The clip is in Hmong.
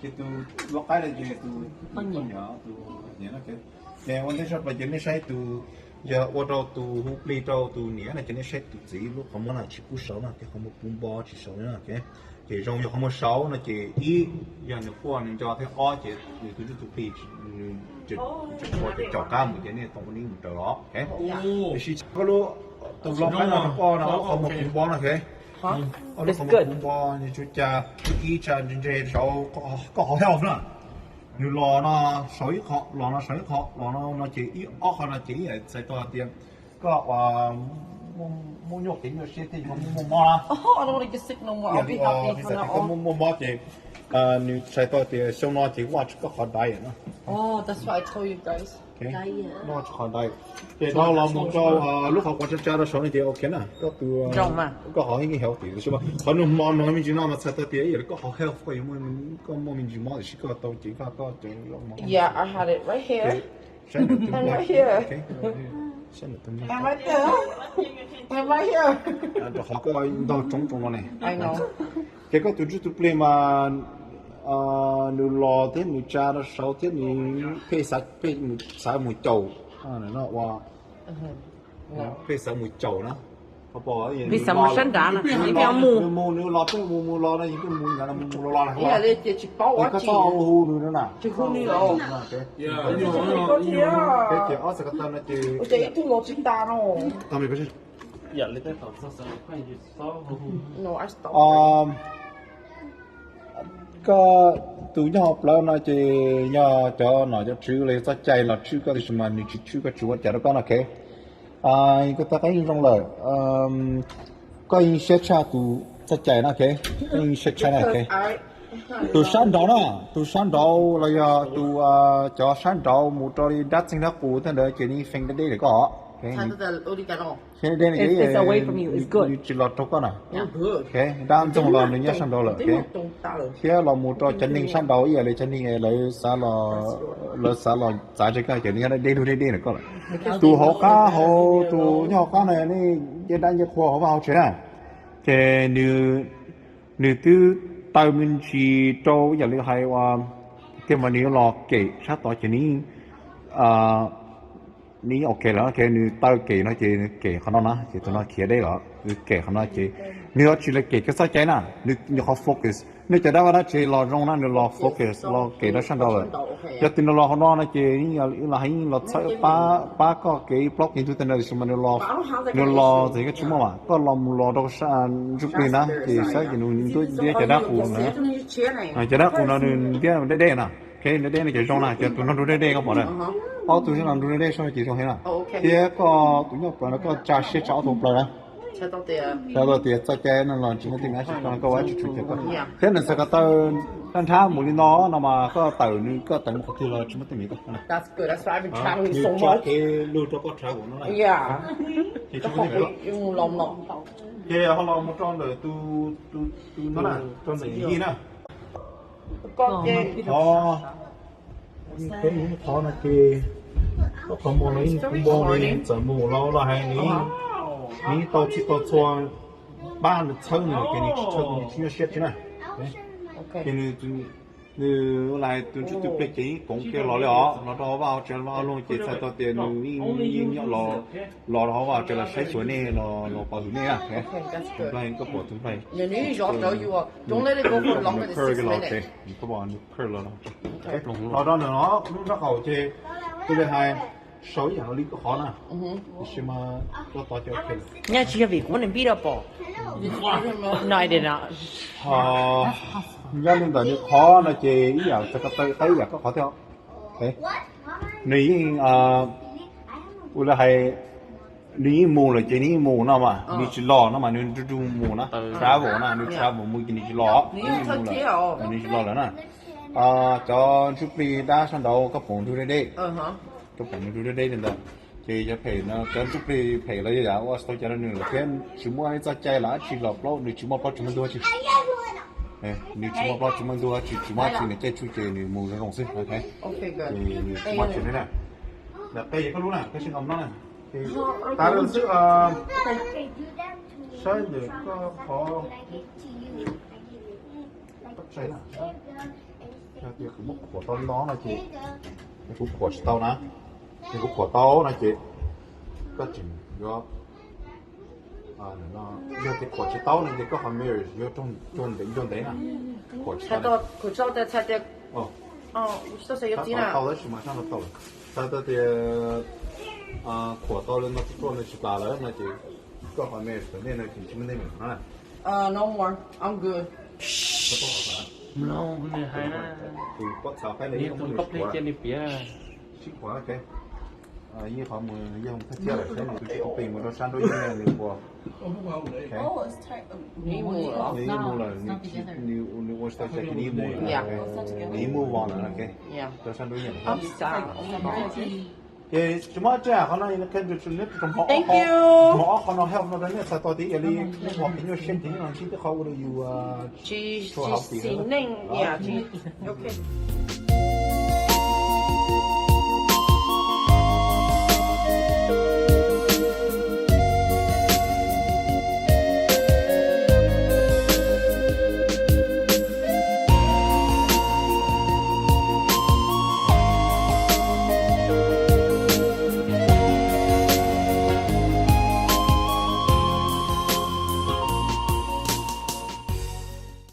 Ces tus lau qaib no ces tus poj niam, tus niam no. Ces ua ntej tshaj plaws ces nej saib tus, yog ua rau tus hu plig rau tus niam no ces nej saib tus txiv lub qhov muag no tsis pub saud no, ces qhov muag puv npo tsis saud no. Ces zoo yog qhov muag saud no ces ib, yog nws quaj nws nco thiab, ob ces nws tus ntsuj tus plig nws caum qab mus ces nej tau ua neeb mus raws os. Tiam sis koj lub, tus lau qaib no koj no ob qhov muag puv npo no. Ob lub qhov muag puv npo nws tsuas cas ib tsa ntseg saud, koj qhov health na. Nws los no saud ib qho, los no saud ib qho, los no no ces ib ob qho no ces ib yam txhais tau hais tias koj muaj nyuaj kev nyuaj siab thiab muaj muaj mob na. Ib yam li txhais tau koj muaj muaj mob ces nws txhais tau tias xyoo no ces vaj tswv koj qhov diet no. Vaj tswv qhov diet. Ces dhau los mus rau lub qhov quav tsa tsa rau saud no ces ok na, koj tus, koj qhov healthy tiam sis qhov nws hmo no me ntsis no mas txhais tau tias ib yam li koj qhov health koj yuav muaj, koj muaj me ntsis mob tiam sis koj tau ceev faj koj cov mob. Rau qhov koj ntaug tsoob rau no ne. Ces koj tus ntsuj tus plig mas nws los thiab nws tsa rau saud thiab nws pheej xav, pheej xav mus caum, ua, pheej xav mus caum na. Pheej xav mus sab nrad na, nws mus, nws los pheej mus mus los no, yus pheej mus nrad no mus mus los los na. Koj txhob hu nws no na. Ces ob txhais ko taw no ces koj tus nyob hauv plawv no ces yog cov nom cov tswv los yog txoj cai los tswj koj tiam sis mas nws tsis tswj koj, tsis ua cas rau koj no, ok. Koj tab qab yeej zoo lawm. Koj yeej siab tshaj tus txoj cai no, ok. Koj yeej siab tshaj na, ok. Tus sab nraud na, tus sab nraud los yog tus, cov sab nraud mus rau li dab txeeg dab qus tej ntawd ces nws feem deb deb rau koj. Feem deb deb no ces nws tsis los rau koj na. Dab ntxoog los nws nyob sab nraud lawm, ok. Thiab los mus rau cov neeg sab nraud ib yam li cov neeg lawv xav los, lawv xav los txav ze koj ces nws nyob deb deb lug deb deb ntawm koj lawm. Tus hauv qab, hauv tus nyob hauv qab no nej nce dab nce qhua hauv vaj hauv tsev na, ces nws, nws twb taw me ntsis rau ib yam li hais ua tiag mas nws yuav los kem sab tod ces nws, nws ok lawm, nws taw kem no ces nws kem qhov no na ces tus no khiav deb lawm, nws kem qhov no ces nws yuav tsis los kem koj txoj cai na, nws nyuam qhuav focus. Nej cov dab vaj dab tsev los zoo na, nws los focus los kem rau sab nraud lawm. Yog tias nws los hauv no no ces yeej los, yeej los txhawb pab koj kev plaub kev ntug tej ntawd tiam sis mas nws los, nws los txawm koj tsis muaj mas koj los mus los rau ntsuj plig na ces saib ces nws ntuj ntiab cov dab qus na. Cov dab qus no nws ntiab deb deb na, deb deb no ces zoo na, ces tus no nrug deb deb koj pom na. Ob tug no nrug deb deb sab no ces zoo heev na. Thiab koj tus nyob plaws no koj tsa siab tsa ob tug plaws na. Txhais tau tias txoj cai no los tsis muaj teeb meem dab tsi, koj ua tsis tshua ces koj, thiab nws txhais ko taw nrhab nrhab mus li no no mas koj tawm nws, koj tawm mus qhov twg los tsis muaj teeb meem koj. Nws tso kev lug rau koj rhav ua no na. Ces tsis muaj teeb meem. Ces ho los mus rau ntawm tus, tus no na, rau ntawm yij na. Qhov, qhov no ces koj qhov muag no yeej kub npo li, txawm mus los los hais nws, nws yeej tau txhij tau txhua, pab nws txhawb nws ces nws tsis txhawb, nws tsis nyuaj siab tsi na. Ces nws, nws ua li tus ntsuj tus plig ces yeej koov kiag los li os, los rau vaj hauv tsev vaj hauv loog ces txhais tau tias nws yeej, yeej nyob los, los rau hauv vaj hauv tsev los saib xyuas nej, los pov hwm nej na. Tus nplaig, koj pom tus nplaig, koj pom nws pawg los, los rau ntawm no lub nraub qaum ces tus li hais sau ib yam li koj qhov na, tiam sis mas koj tod ces ok. Nyaj tsis yog vim kuv muab nws npib rau pom no. Nyob li ntawm nws qhov no ces ib yam txhais ko taw qaib ib yam koj qhov thiab. Nws yeej, ua li hais, nws yeej mus lawm ces nws yeej mus no mas, nws tsis los no mas nws nrug nrug mus na, travel na, nws travel mus ces nws tsis los, nws yeej mus lawm, nws tsis los lawm na. Cov ntsuj plig dab sab nraud koj pom nrug deb deb, koj pom nws nrug deb deb li ntawd. Ces cov phem no, cov ntsuj plig phem los yog yam ua tsis tau cas rau nws lawm thiab tsis muaj ib txoj cai los dab tsi los plaub, nws tsis muaj plaub tsis muaj ntug dab tsi. Nws tsis muaj plaub tsis muaj ntug dab tsi, tsis muaj dab tsi, nws caij tshum ces nws mus zoo zoo xwb. Nws tsis muaj tsis li na. Ntawm qe koj lub na, koj sib nqa no na. Tav lawm xwb. Saib ntawm koj qhov, Saib na, yog tias kuv muab khuam tau li no no ces, kuv khuam tsis tau na, ces kuv khuam tau no ces koj tseem yuav, yog tias khuam tsis tau no ces koj qhov marriage yuav raug ntev ntev na. Khuam tsis tau, khuam tsis tau tias txhais tias, tau tab sis mas sab no tau lawm. Txhais tau tias khuam tau li no txhua txhua no tsis tas lawm no ces koj qhov marriage tom ntej no ces tsis muaj ntej meem na. No more, I'm good. Mloog nws hais na. Tus pob txha qaib no yeej tus koj ple cia nws piav. Sib khuam, ok. Yeej qhov mus yog mus thaj thiab lawm saib nws tus tsis tus pem mus rau sab nruab yeej nws ua. Nws mus lawm, nws ua tsis tau ces nws mus lawm, nws move on lawm, ok. Rau sab nruab yeej. Ces tsis muaj dab tsi, qhov no neb rau hmo ob qho no help no rau nej txhais tau tias ib yam li ua qhov nyuaj siab ces neb los ntsib tej qhov ua rau yus tsis xis neej, ok.